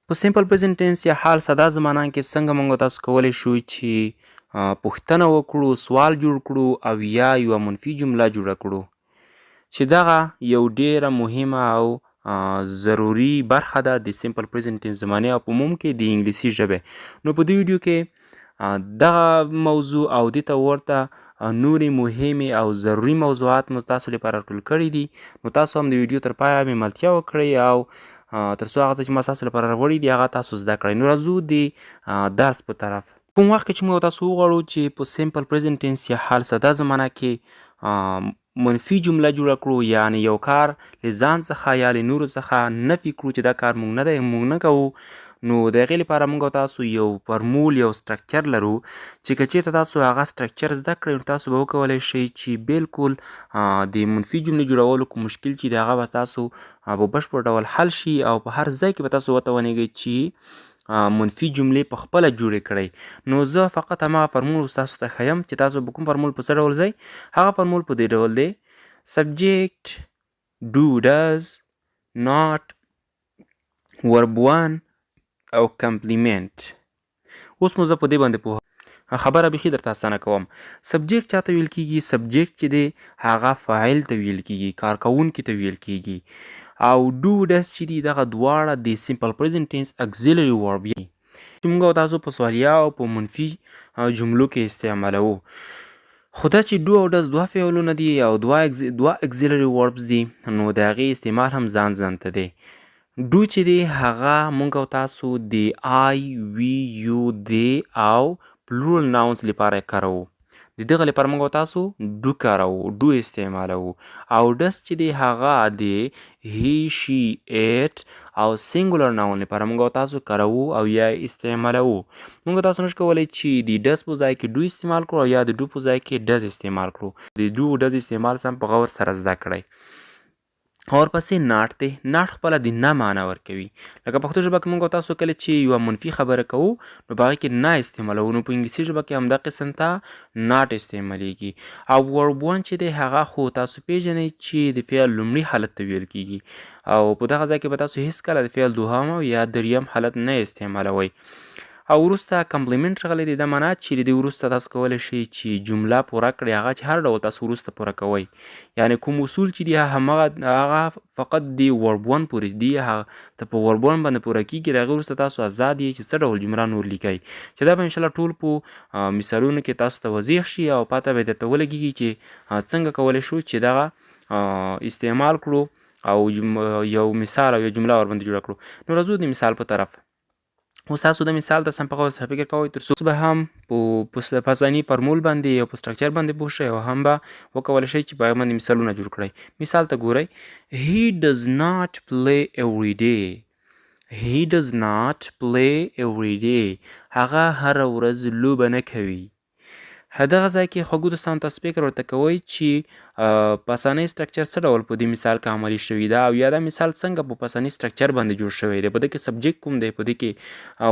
په Simple Present Tense یا حال ساده زمانه کې څنګه موږ تاسو کولی شو چې پوښتنه وکړو، سوال جوړ کړو او یا یوه منفي جمله جوړه کړو، چې دغه یو ډیره مهمه او ضروري برخه ده د Simple Present Tense زمانې او په عموم کې د انګلیسي ژبې. نو په دې ویډیو کې دغه موضوع او دې ته ورته نورې مهمې او ضروري موضوعات مو تاسو لپاره ټول کړي دي. نو تاسو هم د ویډیو تر پایه مې ملتیا وکړئ او تر څو هغه څه چې ما تاسو لپاره راوړي دي هغه تاسو زده کړئ. نو راځو د درس په طرف. کوم وخت کې چې موږ تاسو وغواړو چې په Simple Present Tense یا حال ساده زمانه کې منفي جمله جوړه کړو، یعنی یو کار له ځان څخه یا له نورو څخه نفي کړو چې دا کار موږ نه دی، موږ نه کوو، نو د هغې لپاره موږ او تاسو یو فرمول، یو structure لرو چې که چېرته تاسو هغه structure زده کړئ نو تاسو به وکولی شئ چې بالکل د منفي جملې جوړولو کوم مشکل چې دی هغه به تاسو په بشپړ ډول حل شي او په هر ځای کې به تاسو وتوانېږئ چې منفي جملې په خپله جوړې کړئ. نو زه فقط هماغه فرمول اوس تاسو ته ښیم چې تاسو په کوم فرمول په څه ډول ځئ. هغه فرمول په دې ډول دی: subject، do، does، not، verb one او complement. اوس مو زه په دې باندې پوه خبره بیخي درته اسانه کوم. Subject چاته ویل کیږي؟ Subject چې دی هغه فاعل ته ویل کیږي، کارکوونکي ته ویل کیږي. او do، does چې دي دغه دواړه د Simple Present Tense auxiliary verb چې موږ او تاسو په سوالیه او په منفي جملو کې استعمالوو. خو دا چې do او does دوه فعلونه دي او دوه auxiliary verbs دي، نو د هغې استعمال هم ځان ځان ته دی. Do چې دی هغه مونږ او تاسو د I، we، you، they او plural nouns لپاره کاروو. د دغه لپاره موږ او تاسو do کاروو، do استعمالوو. او does چې دی هغه د he، she، it او singular noun لپاره موږ او تاسو کاروو او یا استعمالوو. موږ تاسو نشو کولی چې د does په ځای کې do استعمال کړو او یا د do په ځای کې does استعمال کړو. د do، does استعمال سم په غور سره زده کړئ. ورپسې not دی. Not خپله د نه معنا ورکوي. لکه پښتو ژبه کې موږ او تاسو کله چې یوه منفي خبره کوو نو په هغې کې نه استعمالوو، نو په انګلیسي ژبه کې همدا قسم ته not استعمالیږي. او verb one چې دی هغه خو تاسو پیژنئ چې د فعل لومړي حالت ته ویل کیږي او په دغه ځای کې به تاسو هیڅکله د فعل دوهم او یا دریم حالت نه استعمالوئ. او وروسته complement راغلی دی. دا معنا چې له دې وروسته تاسو کولی شئ چې جمله پوره کړئ، هغه چې هر ډول تاسو وروسته پوره کوئ، یعنی کوم اصول چې دي هماغه هغه فقط د verb one پورې دي، هغه ته په verb one باندې پوره کیږي. له هغې وروسته تاسو ازاد یئ چې څه ډول جمله نور لیکئ، چې دا به انشاءالله ټول په مثالونو کې تاسو ته واضح شي او پته به درته ولګیږي چې څنګه کولی شو چې دغه استعمال کړو او یو مثال او یو جمله ورباندې جوړه کړو. نو راځو د مثال په طرف. اوس تاسو د مثال ته سم په غور سره فکر کوئ تر څو به هم په پاسني فرمول باندې او په structure باندې پوه شئ او هم به وکولی شئ چې په هغه باندې مثالونه جوړ کړئ. مثال ته ګورئ: He does not play every day. He does not play every day. هغه هره ورځ لوبه نه کوي. دغه ځای کې خوږو دوستانو، تاسو فکر ورته کوئ چې پاسنی structure څه ډول په دې مثال کې عملي شوی ده او یا دا مثال څنګه په پاسني structure باندې جوړ شوی دی؟ په دې کې subject کوم دی؟ په دې کې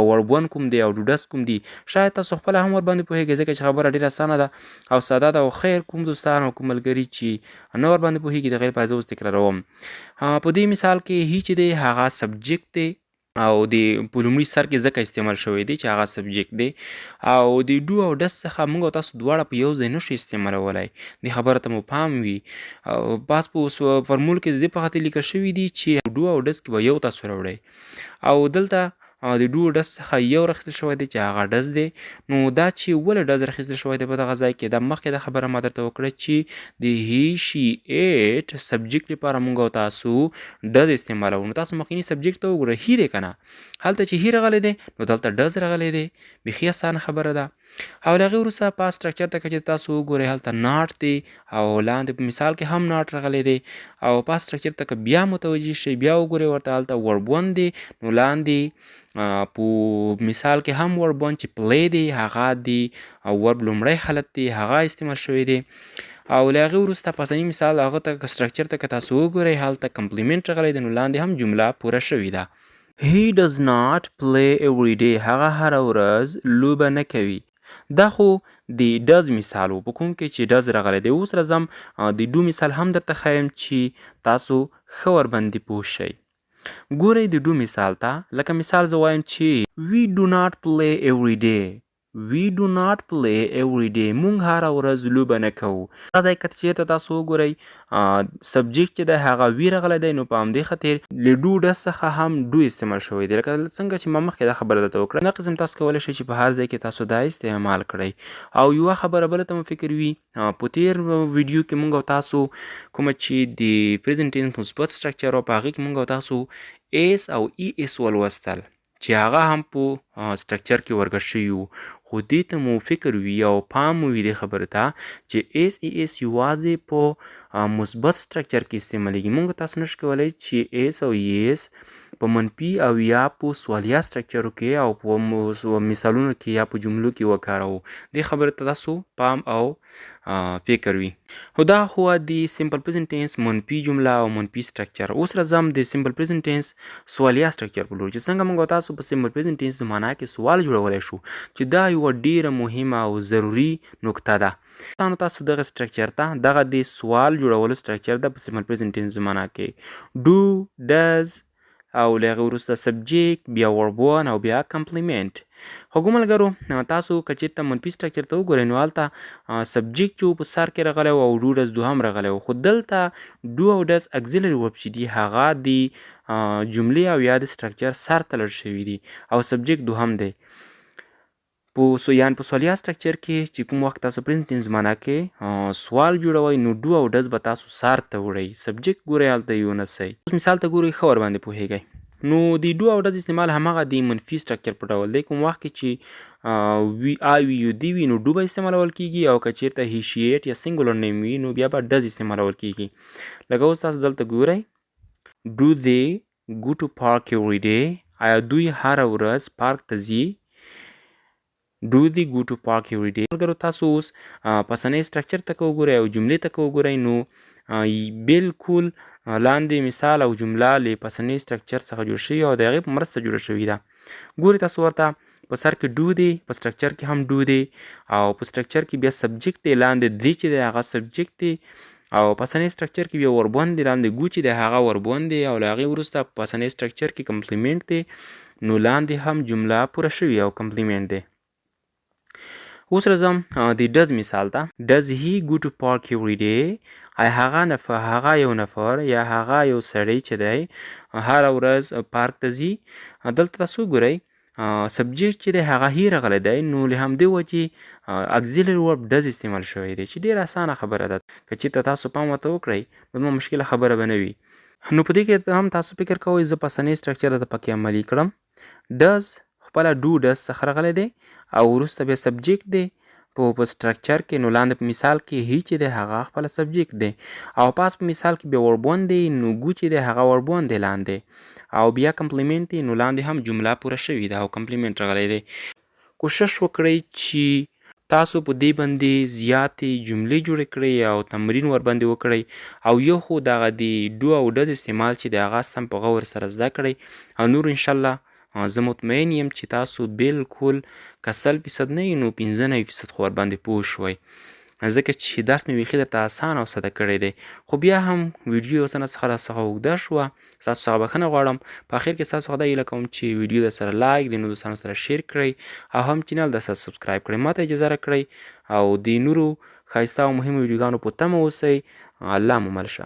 verb one کوم دی او do، does کوم دی؟ شاید تاسو خپله هم ورباندې پوهېږئ، ځکه چې خبره ډېره اسانه ده او ساده ده. او خیر، کوم دوستان او کوم ملګري چې نه ورباندې پوهېږي، د هغې لپاره زه اوس تکراروم. په دې مثال کې he چې دی هغه subject دی او د په لومړي سر کې ځکه استعمال شوی دی چې هغه subject دی. او د do او does څخه موږ او تاسو دواړه په یو ځای نشو استعمالولای، دې خبره ته مو پام وي. او پاس په فرمول کې د دې په خاطر لیکل شوي دي چې do او does کې به یو تاسو راوړئ او دلته د do، does څخه یو راخیستل شوی دی چې هغه does دی. نو دا چې ولې does راخیستل شوی دی په دغه ځای کې، دا مخکې دا خبره ما درته وکړه چې د he، she، it subject لپاره موږ او تاسو does استعمالوو. نو تاسو مخکینی subject ته وګورئ، he دی که نه؟ هلته چې he راغلی دی نو دلته does راغلی دی. بیخي اسانه خبره ده. او له هغې وروسته پاس structure ته که چېرې تاسو وګورئ، هلته not دی او لاندې په مثال کې هم not راغلی دی. او پاس structure ته که بیا متوجه شئ، بیا وګورئ ورته، هلته verb one دی. نو لاندې په مثال کې هم verb one چې play دی، هغه دی verb لومړی حالت دی، هغه استعمال شوی دی. او له هغې وروسته پاسني مثال هغه ته structure ته که تاسو وګورئ، هلته complement راغلی دی. نو لاندې هم جمله پوره شوې ده: He does not play every day. هغه هره ورځ لوبه نه کوي. دا خو د does مثال و په کوم کې چې does راغلی دی. اوس راځم د do مثال هم درته ښیم چې تاسو ښه ورباندې پوه شئ. ګورئ د do مثال ته، لکه مثال زه وایم چې. We do not play every day. We do not play every day. مونږ هره ورځ لوبه نه کوو. دغه ځای که چیرته تاسو وګورئ سبجیکټ چې دی هغه وی راغلی دی، نو په همدې خاطر له do does څخه هم do استعمال شوی دی، لکه څنګه چې ما مخکې دا خبره درته وکړه. دا قسم تاسو کولی شئ چې په هر ځای کې تاسو دا استعمال کړئ. او یوه خبره بله ته مو فکر وي، په تیر ویډیو کې مونږ او تاسو کومه چې د پریزنټ ټینس مثبت سټرکچر او په هغې کې مونږ او تاسو اس او ای اس ولوستل چې هغه هم په سټرکچر کې ورګډ شوي وو، خو دې ته مو فکر وي او پام مو وي دې خبرې ته چې اس ای اس یوازې په مثبت سټرکچر کې استعمالیږي. مونږ تاسو نشو کولی چې اس او ای اس په منفي او یا په سوالیه سټرکچرو کې او په مثالونو کې یا په جملو کې وکاروو. دې خبرې ته تاسو پام او فکر وي. خو دا خو د سمپل پریزنټ ټینس منفي جمله او منفي سټرکچر. اوس راځم د سمپل پریزنټ ټینس سوالیه سټرکچر په لور، چې څنګه موږ تاسو په سمپل پریزنټ ټینس زمانه کې سوال جوړولی شو، چې دا یوه ډیره مهمه او ضروري نکته ده. تاسو دغه سټرکچر ته، دغه د سوال جوړولو سټرکچر ده په سمپل پریزنټ ټینس زمانه کې، do، does او له هغې وروسته سبجیکټ، بیا ورب 1 او بیا کمپلیمنټ. خوږو ملګرو، تاسو که چېرته منفي سټرکچر ته وګورئ نو هلته سبجیکټ چې په سر کې راغلی او do does دوهم راغلی، خو دلته do او does اکزیلري ورب چې دي هغه د جملې او یا د سټرکچر سر ته لړ شوي دي او سبجیکټ دوهم دی. په سو یان په سوالیه سټرکچر کې چې کوم وخت تاسو پریزنټ ټینس زمانه کې سوال جوړوئ نو do او does به تاسو سر ته وړئ، سبجیکټ ګورئ هلته یو نسئ. اوس مثال ته ګورئ، ښه ورباندې پوهېږئ. نو د do او does استعمال هماغه د منفي سټرکچر په ډول دی. کوم وخت کې چې وی آی وی یو دی وي نو do به استعمالول کیږي، او که چیرته he she it یا سنګولر نیم وي نو بیا به does استعمالول کیږي. لکه اوس تاسو دلته ګورئ، do they go to park every day؟ آیا دوی هره ورځ پارک ته ځي؟ Do they go to park every day؟ ملګرو، تاسو اوس پسنۍ سټرکچر ته که وګورئ او جملې ته که وګورئ نو بالکل لاندې مثال او جمله له پسنۍ سټرکچر څخه جوړ شوي او د هغې په مرسته جوړه شوې ده. ګورئ تاسو ورته، په سر کې do دی، په سټرکچر کې هم do دی او په سټرکچر کې بیا سبجیکټ دی، لاندې دی چې دی هغه سبجیکټ دی، او پسنۍ سټرکچر کې بیا ورب 1 دی، لاندې go چې دی هغه ورب 1 دی، او له هغې وروسته په پسنۍ سټرکچر کې کمپلیمنټ دی، نو لاندې هم جمله پوره شوې او کمپلیمنټ دی. اوس راځم د does مثال ته. Does he go to park every day؟ آیا هغه نفر، هغه یو نفر یا هغه یو سړی چې دی هره ورځ پارک ته ځي؟ دلته تاسو وګورئ، سبجیکټ چې دی هغه he راغلی دی، نو له همدې وجې اکزیلري ورب does استعمال شوی دی، چې ډېره اسانه خبره ده. که چېرته تاسو پام ورته وکړئ نو دومره مشکله خبره به نه وي. نو په دې کې هم تاسو فکر کوئ، زه پسنۍ سټرکچر درته پکې عملي کړم. Does خپله do does څخه راغلی دی او وروسته بیا سبجیکټ دی په سټرکچر کې، نو لاندې په مثال کې he چې دی هغه خپله سبجیکټ دی، او پاس په مثال کې بیا ورب 1 دی، نو go چې دی هغه ورب 1 دی لاندې، او بیا کمپلیمنټ دی، نو لاندې هم جمله پوره شوې ده او کمپلیمنټ راغلی دی. کوشش وکړئ چې تاسو په دې باندې زیاتې جملې جوړې کړئ او تمرین ورباندې وکړئ، او یو خو دغه د do او does استعمال چې د هغه سم په غور سره زده کړئ، او نور انشاءالله زه مطمئن یم چې تاسو بالکل که 100% نه یئ نو 95% خو ورباندې پوه شوئ، ځکه چې درس مې بیخي درته اسانه او ساده کړی دی. خو بیا هم ویډیو یو څه نه څخه راڅخه اوږده شوه، ستاسو څخه بښنه غواړم. په اخر کې ستاسو څخه دا هیله کوم چې ویډیو در سره لایک، د نورو دوستانو سره شیر کړئ او هم چینل در سره سبسکرایب کړئ. ماته اجازه راکړئ او د نورو ښایسته او مهمو ویډیوګانو په تمه اوسئ. الله مو مل شه.